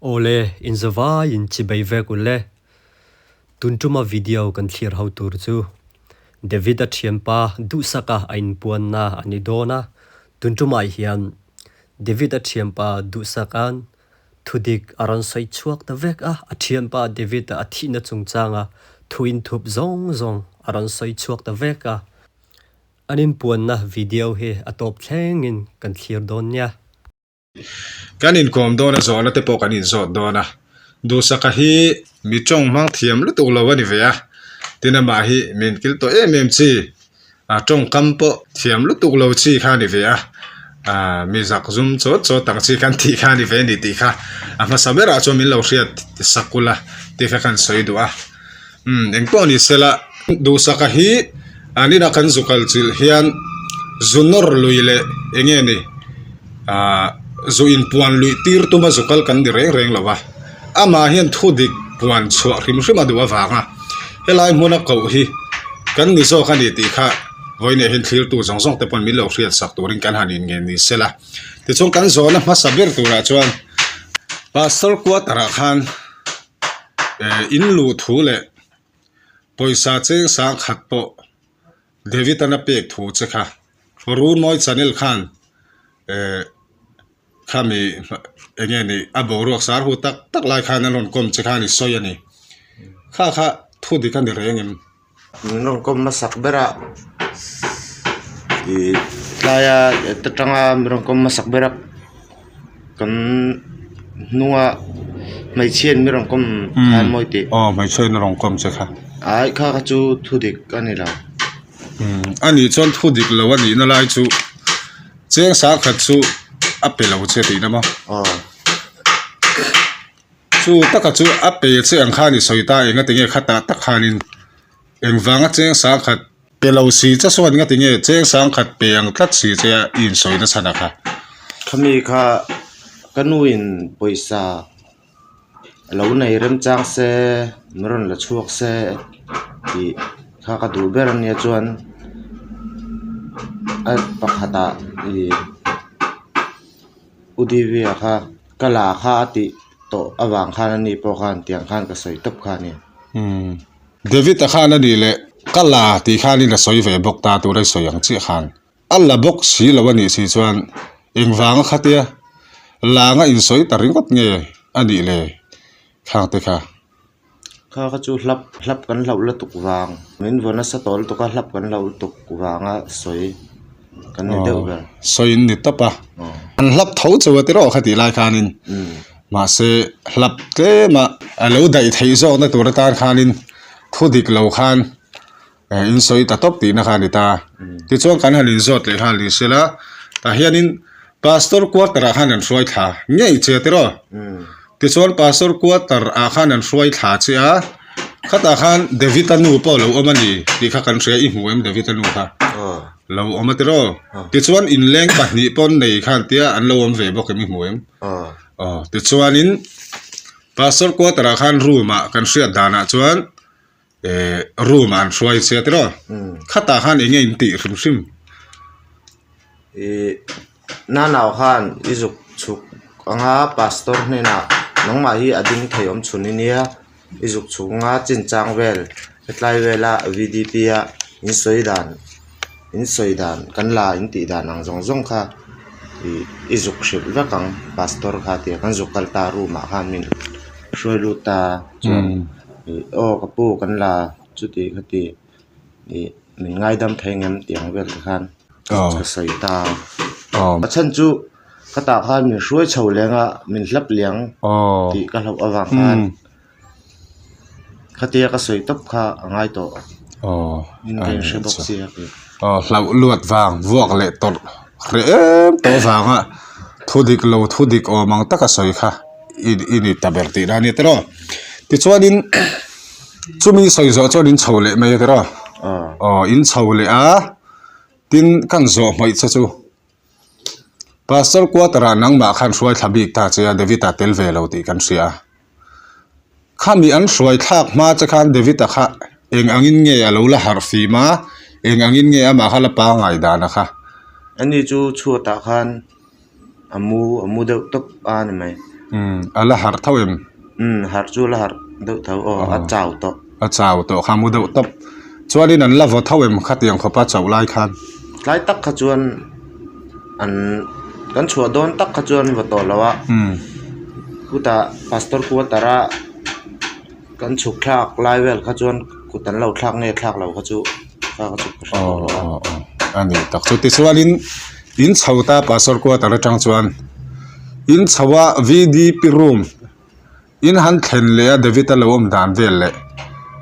Awle, inzavaiin chibei vek u le. Tun tuma video kan thlir ho tur chu David-a thianpa Duhsaka a inpuanna a ni dawn a. Tun tumah hian David-a thianpa Duhsaka'n thudik a rawn sawi chhuak ta vek a, a thianpa David-a a thihna chungchanga thu inthup zawng zawng a rawn sawi chhuak ta vek a. An inpuanna video hi a tawp thlengin kan thlir dawn nia. Kan inkawm dawn a zawhna te pawh kan inzawt dawn a, Duhsaka hi mi tawng hmang thiam lutuk lo a ni ve a, tin amah hi min kil tawh em em chi, a tawngkam pawh thiam lutuk lo chi kha a ni ve a, aaa mi zak zum chawt chawt ang chi kan tih kha a ni ve a ni tih kha a hmasa berah chuan min lo hriat sak ula tih kha kan sawi duh a. Umm engpawh ni sela Duhsaka hi an inah kan zu kal chilh hian zu nawr lui leh eng nge ni ahh zu inpuan luih tir tuma zu kal kan ni reng reng lo va amah hian thu dik puan chhuah hrim hrim a duh avanga helai hmuna koh hi kan ni zawk a ni tih kha vawiinah hian thlirtu zawng zawng te pawn min lo hriat sak turin kan han inngen ni sela tichuan kan zawhna hmasa ber turah chuan Pastor quarter ah khan. In luh thu leh pawisa cheng sang khat pawh David an a pek thu che kha Runawi channel khan eh khami eng nge ni a boruak sar hu tak tak lai khan an rawn kawm che khan i sawi a ni kha kha thu dik a ni reng em? Min rawn kawm hmasak ber a ih tlaia ta tanga min rawn kawm hmasak ber a kan hnunga hmeichhia in min rawn kawm kha an mawi tih. Aw hmeichhia in a rawn kawm che kha. Ai kha kha chu thu dik a ni lo. Umm a nih chuan thu dik lo a nihna lai chu cheng sang khat chu a pe lo che tihna maw? Aw. Chu taka chu a pe che ang khan i sawi ta eng a tinge khatah tak khanin engvanga cheng sang khat pe lo si che sawn eng a tinge cheng sang khat pe ang tlat si che a i insawi na chhan a kha. Khami kha ka nu in pawisa a lo nei remchang se min rawn la chhuak se tih kha ka duh ber ania chuan a pakhatah ih U Divya kha ka la kha a tih tawh avang khan ani pawh khan tiang khan ka sawi tawp kha a ni. Umm David a khan a nih leh ka la tih khanin a sawi ve bawk ta tur a i sawi ang chiah khan a la bawk si lo a nih si chuan engvanga khatia langa insawi ta ringawt nge a nih le khang te kha. Kha kha chu hlap hlap kan hlauh lutuk vang min vaw nasa tawh lutuk a hlap kan hlauh lutuk vanga sawi kan ni deuh ber. Sawi in ni tawp a an hlap tho chu a ti rawh kha tih lai khanin mahse hlap tlem a a lo daih theih zawkna tur atan khanin thu dik lo khan Eh in sawi ta tawp tihna kha a ni ta. Tichuan kan han inzawt leh nghal ni sela, tah hianin Pastor quarter ah khan an hruai thla ngei che tiraw? Tichuan Pastor quarter ah khan an hruai thla che a, khatah khan David-a nu pawh a lo awm a ni tih kha kan hria, i hmu em David-a nu kha? Lo awm a tiraw? Tichuan inleng pahnih pawn nei khan tia an lo awm ve bawk em i hmu em? Aw, tichuanin Pastor quarter ah khan room ah kan hriat danah chuan Eh room ah an hruai che tiraw khatah khan eng nge in tih hrim hrim. Ih nanau khan i zuk chhuk anga pastor hnenah nangmah hi a ding thei awm chhun i nia i zuk chhuk anga chinchang vel hetlai vela V D P a in sawi dan in sawi dan kan la in tih dan ang zawng zawng kha ih i zuk hrilh vek ang pastor kha tia kan zuk kal ta room ah khan min hruai lut ta chuan. Ih aw ka pu kan la chuti khati ih min ngaidam thei ngem tih ang vel te khan ka sawi ta a chhan chu ka tah khan min hruai chho leng a min hlap liang tih ka hlauh avang khan khatia ka sawi tawp kha a ngai tawh in ka inhre bawk sia tih. Aw hlauh luat vang vuak leh tawrh hreh em tawh avanga thu dik lo thu dik awm ang taka sawi kha. I ni ta ber tihna a ni tiraw. Tichuanin chumi sawi zawh chuan in chho leh mai a tiraw. Aw in chho leh a, tin kan zawh hmawih che chu Pastor quarter ah nangmah khan hruai thla bik ta che a David-a tel ve lo tih kan hria a. Khami an hruai thlak hma che khan David-a kha eng angin nge a lo la harh fim a, eng angin nge amah kha la pangai dan a kha. Ani chu chhuatah khan. A mu a mu deuh tawp a ni mai. Umm a la harh tho em? Umm harh chu a la harh deuh tho aw a chau tawh. A chau tawh kha mu deuh tawp. Chuanin an la vaw tho em khatiang khawpa chauh lai khan? Tlai tak kha chuan an kan chhuah dawn tak kha chuan vaw tawh lo a. Chutah pastor quarter a kan chhuk thlak lai vel kha chuan kut an lo thlak nge thlak lo kha chu kha kha chu ka hre tawh lo a. Aw aw a ni tak chu. Tichuanin in chho ta pastor quarter atang chuan in chho a VDP room In han thlen leh a David a lo awm dan vel leh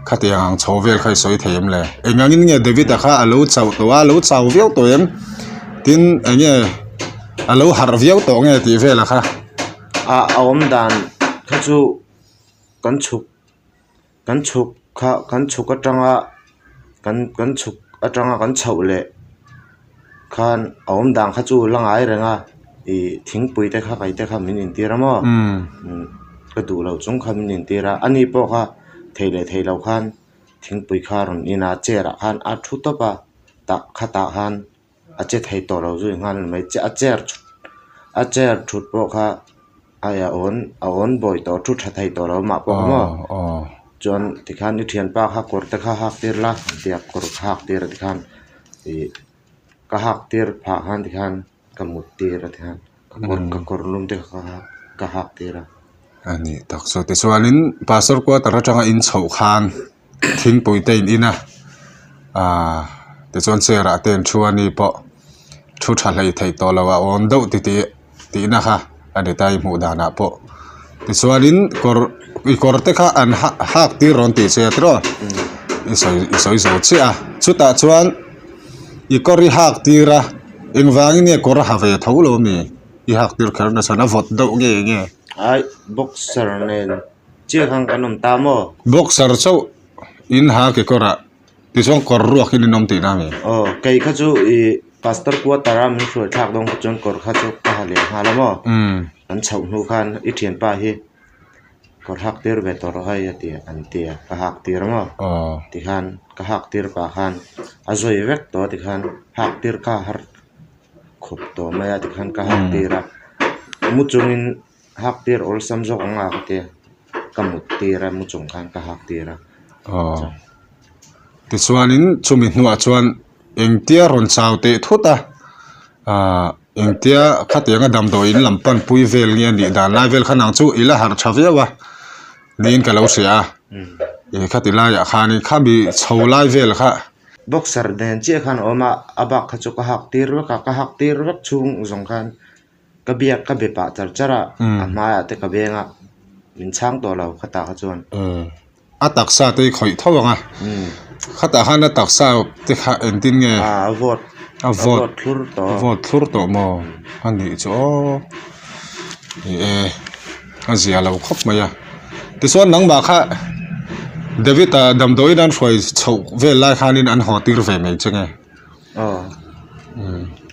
khatiang ang chho vel kha i sawi thei em le? Eng angin nge David a kha a lo chauh tawh a, a lo chau viau tawh em? Tin eng nge a lo harh viau tawh nge tih vel a kha? A awm dan kha chu kan chhuk kan chhuk kha kan chhuk atanga kan kan chhuk atanga kan chhoh leh khan a awm dan kha chu la ngai reng a ih thingpui te kha kaih te kha min intir a maw ka duh loh chung kha min intir a ani pawh kha thei leh thei lo khan thingpui kha a rawn in a chair ah khan a thu tawp a tah khatah khan a che thei tawh lo zui nghal a ni mai a chair a chair thut pawh kha a awn a awn bawi tawh thu tha thei tawh lo mah pawh kha maw chuan tikhan i thianpa kha kawr te kha hak tir la tia kawr kha hak tir a tikhan ih ka hak tir phah khan tikhan ka mut tir a tikhan ka kawr ka kawr lum te kha ka hak tir a. A ni tak chu tichuanin pastor quarter atanga in chhoh khan thingpui te in in a ahh tichuan chair ah te an thu a ni pawh thu tha hlei theih tawh loh a awm deuh ti tih tihna kha a ni ta i hmuh danah pawh tichuanin kawr i kawr te kha an ha hak tir rawn tih che a tiraw i sawi i sawi zo chiah a chutah chuan i kawr i hak tir a engvangin nge kawr a ha ve tho lo ami i hak tir kher nasa a vawt deuh nge nge. Ai boxer nen chiah khan kan awm ta maw? Boxer chauh in ha kekawr ah tichuan kawr ruak in in awm tihna ami? Aw kei kha chu ih pastor quarter a min hruai thlak dawn kha chuan kawr kha chu ka ha leh nghal a maw? Kan chhoh hnu khan i thianpa hi kawr hak tir ve tawh rawh hei a ti an ti a ka hak tir a maw? Tikhan ka hak tir pah khan a zawi vek tawh a tikhan hak tir kha a har khawp tawh mai a tikhan ka hak tir a mu chungin hak tir awlsam zawk ang a ka tia ka mut tir a mu chung khan ka hak tir a. Aw tichuanin chumi hnuah chuan engtia rawn chau teh thut a ah engtia khatianga damdawiin lam pan pui vel nge a nih dan lai vel kha nang chu i la harh tha viau a niin ka lo hria a ih khati laiah khanin khami chho lai vel kha. Boxer nen chiah khan a awm a, a bak kha chu ka hak tir vek a, ka hak tir vek chhung zawng khan ka biak ka be pah char char a, a hmaiah te ka beng a, min chhang tawh lo khatah kha chuan. A taksa te i khawih tho ang a, khatah khan a taksa te kha engtin nge? A vawt, a vawt thlur tawh. A vawt thlur tawh maw? A nih chu aw, ni e. A zia lo khawp mai a tichuan nangmah kha David a damdawiin an hruai chhoh vel lai khanin an haw tir ve mai che nge. Aw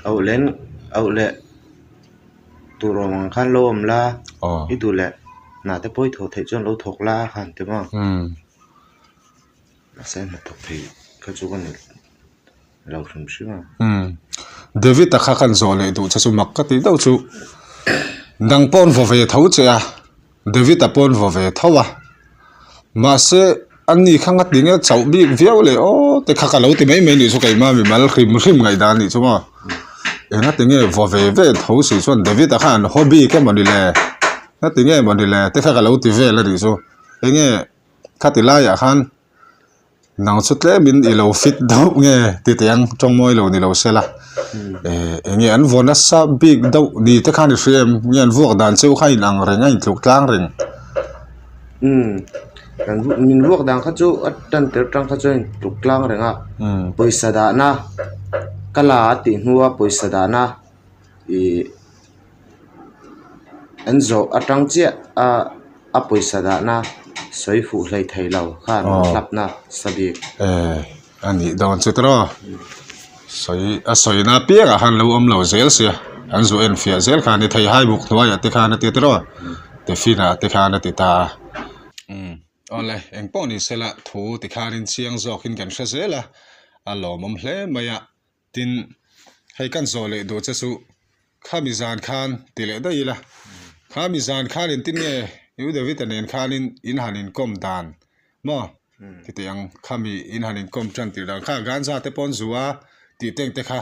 auh len auh leh tur awm ang khan lo awm la i duh leh hna te pawh i thawh theih chuan lo thawk la khan ti maw. Mahse hnathawk theih kha chu ka ni. Lo hrim hrim a. Umm. David a kha kan zawh leh duh che chu mak ka tih deuh chu. Nang pawn vaw ve tho che a, David a pawn vaw ve tho a. Mahse a ni kha nga ti nge chauh bik viau leh aw te kha ka lo ti mai mai nih chu keimah mimal hrim hrim ngaihdan nih chu maw. Enga ti nge vaw ve ve tho si chuan David a kha an haw bik emaw ni le? Nga ti nge maw ni le? Te kha ka lo ti vel a nih chu. Enge khati laiah khan. Nang chu tlemin i lo fit deuh nge ti teh ang tawng mawi lo ni lo se la eh eng nge an vaw nasa bik deuh ni te khan i hria em nge an vuak dan cheu kha a inang reng a intluk tlang reng. Umm kan min vuak dan kha chu a tan tir tang kha chuan intluk tlang reng a pawisa dahna ka la a tih hnua pawisa dahna ih An zawh atang chiah a a pawisa dahna sawi fuh hlei thei lo khan hlapna sa bik. Eh a nih dawn chu tiraw sawi a sawina apiangah khan lo awm lo zel sia an zu en fiah zel khan ni thei hai buk hnuaiah te khan a ti tiraw tiffin ah te khan a ti ta a. Umm awle engpawh ni sela thu tikhanin chiang zawkin kan hre zel a a lawmawm hle mai a. Tin, hei kan zawh leh duh che chu khami zan khan ti leh daih ila. Kha mi zan khan engtin nge U David-a nen khanin in han inkawm dan maw? Titeh ang kha mi in han inkawm tan tirh dan kha ganja te pawh an zu a tih teng te kha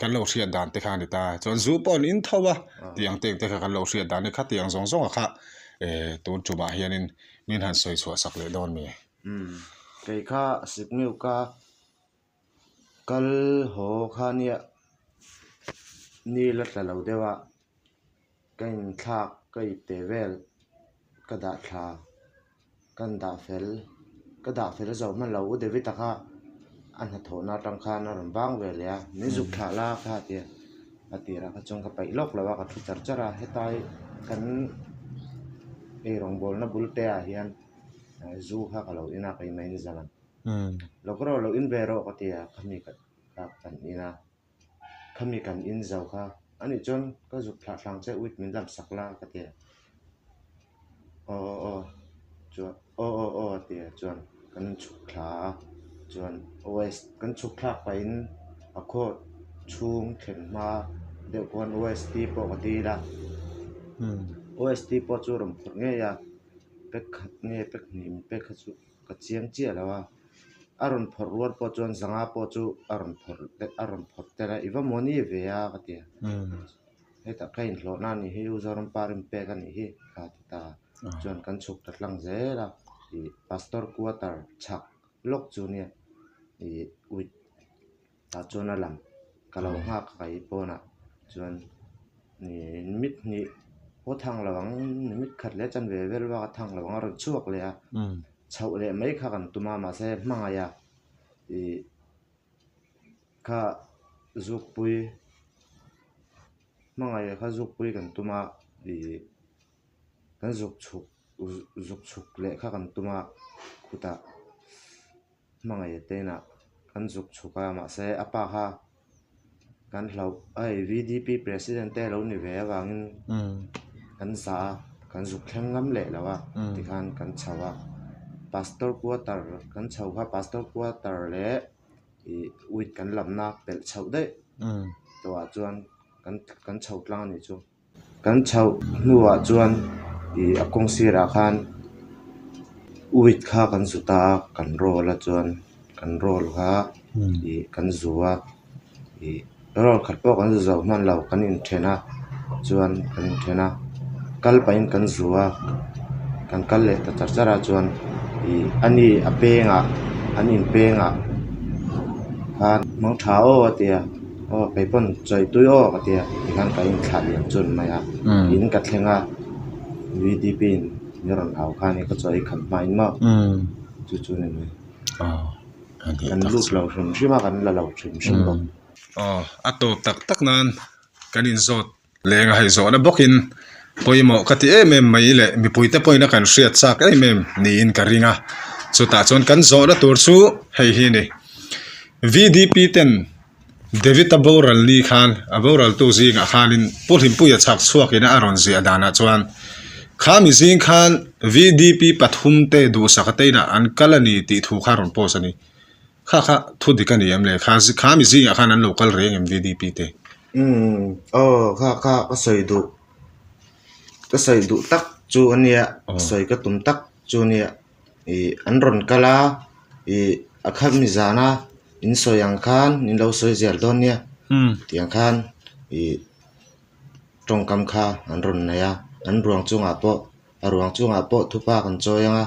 kan lo hriat dan te kha a ni ta. Chuan zu pawh an in tho a tih ang teng te kha kan lo hriat dan a ni. Khatiang ang zawng zawng a kha tun tumah hianin min han sawi chhuah sak leh dawn mi? Kei kha Sikmiuka Kal haw kha nia ni la tla lo deuh a, ka inthlak ka ipte vel ka dah thla ka dah fel ka dah fel zo hman lo u David-a kha a hnathawhna atang khan a rawn bang ve leh a min zuk thlah la kha a ti a, a tirah kha chuan ka paih lawk lo a ka thu char char a hetai kan eirawngbawlna bul te ah hian zu kha ka lo in a keimah in zan ang. Lawk rawh lo in ve rawh ka ti a, khami ka kan in a, khami kan in zo kha anih chuan ka zuk thlah thlang che uit min lam sak la ka ti a, aw aw aw chuan aw aw aw a ti a chuan kan chhuk thla a chuan west kan chhuk thlak pahin a khaw chhung thlen hma deuh khuan west pawh ka dil a, west pawh chu a rawn phawrh ngei a pack khat nge pack hnih min pek kha chu. Ka chiang chiah lo a, a rawn phawrh rual pawh chuan zanga pawh chu a rawn phawrh a rawn phawrh tel a, i va maw ni ve a ka ti a, hetah ka inhlawhna a nih hi U Zoram pa rin pek a nih hi kha ti ta chuan kan chhuk ta tlang zel a, ih pastor quarter chhak lawk chu nia ih uit tah chuan a lang ka lo nghak a i pawnah chuan ih mit hnih pawh thang lo ang mit khat leh chan ve vel bak a thang lo ang a rawn chhuak leh a chhoh leh mai kha kan tum a mahse hmangaih a ih kha zukpui hmangaih kha zukpui kan tum a ih kan zuk chhuk zuk chhuk leh kha kan tum a khutah. Hmangaih te inah kan zuk chhuk a mahse a pa kha kan hlauh a hei V D P president te alo ni ve avangin kan zah a kan zuk thleng ngam leh lo a tikhan kan chho a pastor quarter kan chho kha pastor quarter leh ih uit kan lamna pelh chhoh daih tawhah chuan kan kan chho tlang a nih chu. Kan chhoh hnuah chuan ih a kawng sirah khan uit kha kan zu ta a kan roll a chuan kan roll kha ih kan zu a ih roll khat pawh kan zu zo hman lo kan inthen a chuan kan inthen a kal pahin kan zu a kan kal leh ta char char a chuan ih ani a pengah an inpengah khan mangtha aw a ti a. Aw kei pawn chawi tui aw ka ti a tikhan ka inthlah liam chu an mai a in ka thleng a V D P in min rawn au khan ka chawi khat hma in maw chu chu a ni mai kan lut lo hrim hrim a kan la lo hrim hrim bawk. Aw a tawp tak tak nan kan inzawt Leng a hei zawhna bawkin pawimawh ka ti em em mai leh mipuite pawhin a kan hriat chak em em niin ka ring a, chutah chuan kan zawhna tur chu hei hi a ni. VDP ten David-a boral ni khan a boraltu zingah khanin Pu Hlimpuia chhak chhuakin a rawn ziah danah chuan kha mi zing khan VDP pathumte duhsaka te inah an kal a ni tih thu kha a rawn post a ni. Kha kha thu dik a ni em le? Kha kha mi zingah khan an lo kal reng em VDP te? Umm aw kha kha ka sawi duh ka sawi duh tak chu a nia sawi ka tum tak chu a nia ih an rawn kal a ih a kha mi zan a in sawi ang khan in lo sawi zel dawn nia tiang khan ih tawngkam kha an rawn nei a an ruang chungah pawh a ruang chungah pawh thupa kan chawi ang a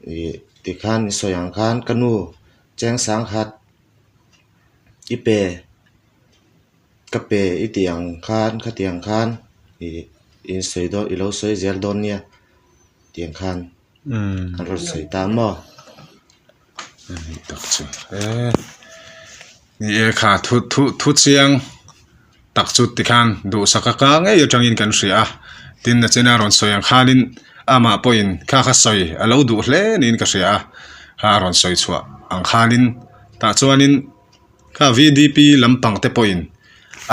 ih tikhan in sawi ang khan ka nu cheng sangkhat i pe. Ka pe i tih ang khan khatiang khan ih in sawi dawn i lo sawi zel dawn nia tiang khan an rawn sawi ta maw. Ani tak chu e ni e kha thu thu thu chiang tak chu tikhan duhsak a kang ngei atangin kan hria a tin a chena rawn sawi ang khanin amah pawhin kha kha sawi a lo duh hle niin ka hria a kha a rawn sawi chhuah ang khanin tah chuanin. Kha VDP lampang te pawhin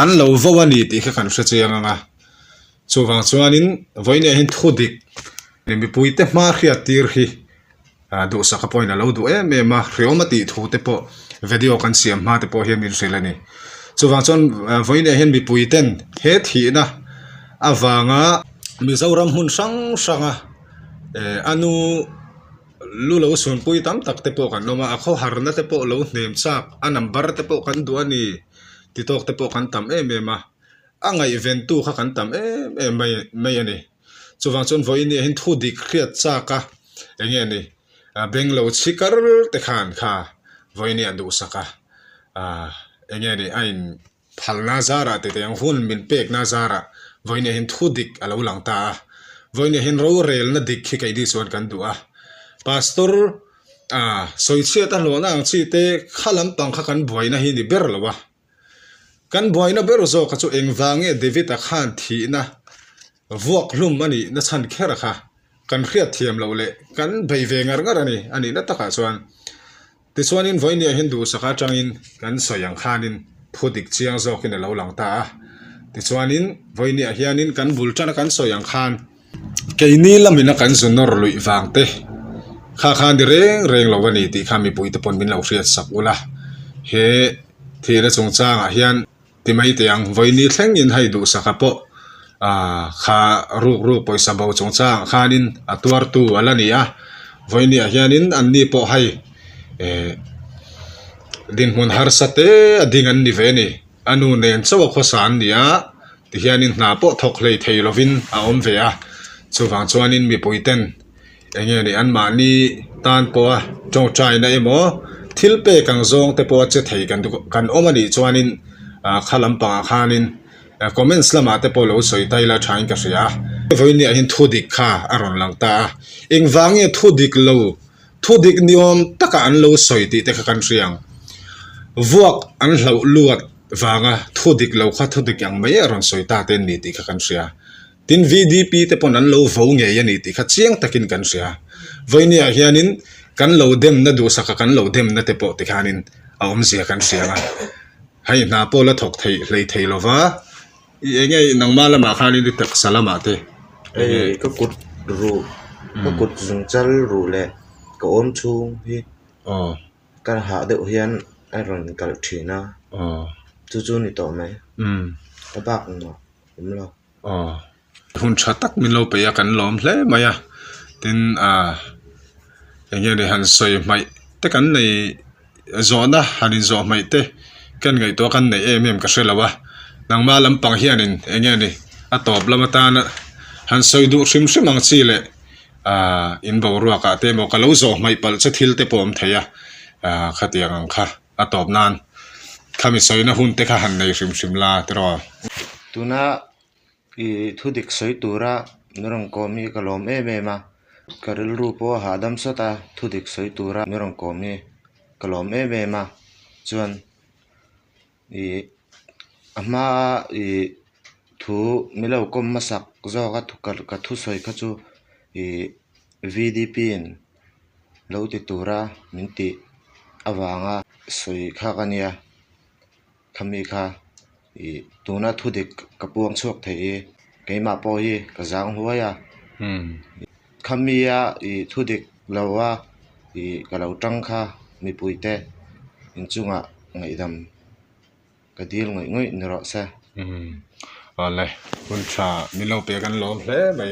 an lo vo a ni tih kha kan hre chiang ang a, chuvang chuanin vawiin ah hian thu dik mipuite hma hriat tir hi duhsaka pawhin a lo duh em em a, hreawm a tih thu te pawh video kan siam hma te pawh hian min hrilh a ni. Chuvang chuan vawiin ah hian mipui ten he thihna avanga. Mizoram hmun hrang hranga a nu lu lo sunpui tam tak te pawh kan awm a, a khawharna te pawh lo hnem chak, a number te pawh kan duh a ni ti tawk te pawh kan tam em em a, a ngaihventu kha kan tam em em mai mai a ni. Chuvang chuan vawiin ah hian thu dik hriat chak a eng nge ni beng lo chhi kar te khan kha vawiin ah duhsak a, eng nge ni a in Phalna zarah tete ang hun min pekna zarah vawiin hian thu dik a lo lang ta a, vawiin hian rorelna dik hi keini chuan kan duh a. Pastor ah sawichhiat a hlawhna ang chi te kha lampang kha kan buaina hi ni ber lo a. Kan buaina ber zawk kha chu engvang nge David-a khan thihna vuak hlum a nih na chhan kher kha kan hriat thiam loh leh kan bei ve ngar ngar a ni a nihna takah chuan. Tichuanin vawinia hian duhsak atangin kan sawi ang khanin thu dik chiang zawkin a lo lang ta a. Tichuanin vawinia hianin kan bul tana kan sawi ang khan keini lamina kan zu nawr luih vang te kha khan ni reng reng lo a ni tih kha mipui te pawn min lo hriat sak ula. He thihna chungchangah hian Ti mai teh ang, vawiini thlengin hei duhsaka pawh kha ruk ruk pawisa bo chungchangah khanin a tuartu a la ni a, vawiiniah hianin anni pawh hei dinhmun harsa te a ding an ni ve a ni, a nu nen chauh a khawsa an ni a, tihianin hna pawh thawk hlei thei lovin a awm ve a, chuvang chuanin mipui ten. Eng nge ni anmahni tan pawha tawngtaina emaw thil pek ang zawng te pawha che thei kan kan awm a nih chuanin ah kha lampangah khanin comments lamah te pawh lo sawi ta ila thain ka hria a. Vawinia hian thu dik kha a rawn lang ta a, engvang nge thu dik lo thu dik ni awm taka an lo sawi tih te kha kan hria ang. Vuak an hlauh luat vanga thu dik lo kha thu dik ang mai a rawn sawi ta te an ni tih kha kan hria. Tin, VDP te pawn an lo vo ngei a ni tih kha chiang takin kan hria. Vawinia hianin kan lo demna duhsaka kan lo demna te pawh tikhanin a awmzia kan hria ang a. Hei hna pawh la thawk theih hlei thei lova, i eng nge nangmah lamah khanin i taksa lamah te eng nge. Ka kut ruh, ka kut zungchal ruh leh ka awm chhung hi. Aw. Ka hah deuh hian a rawn kalh thin a, chu chu ni tawh mai. Ka bak engmah awm lo. Aw hun tha tak min lo peih a kan lawm hle mai a tin ah eng nge ni han sawi hmaih te kan nei zawhna han in zawh hmaih te kan ngaihtuah kan neih em em ka hre lo a nangma lampang hianin eng nge ni a tawp lam atana han sawi duh hrim hrim ang chi leh ah in boruak ah te emaw ka lo zawh hmaih palh che thil te pawh a awm thei a ah khatiang ang kha. A tawp nan khami sawina hun te kha han nei hrim hrim la tiraw. Tuna i thu dik sawi tura min rawn kawm hi ka lawm em em a, ka rilru pawh a hahdam sawt a, thu dik sawi tura min rawn kawm hi ka lawm em em a, chuan ih a hmaa ih thu min lo kawm hmasak zawk a ka thusawi kha chu ih V D P in. Lo ti tura min tih avanga sawi khak a nia khami kha ih tuna thu dik ka puang chhuak thei hi keimah pawh hi ka zang huai a khami a ih thu dik lo a ih ka lo tang kha mipui te inchungah ngaihdam ka dil ngawih ngawih ni rawh se. Awle hun tha min lo pe kan lawm hle mai.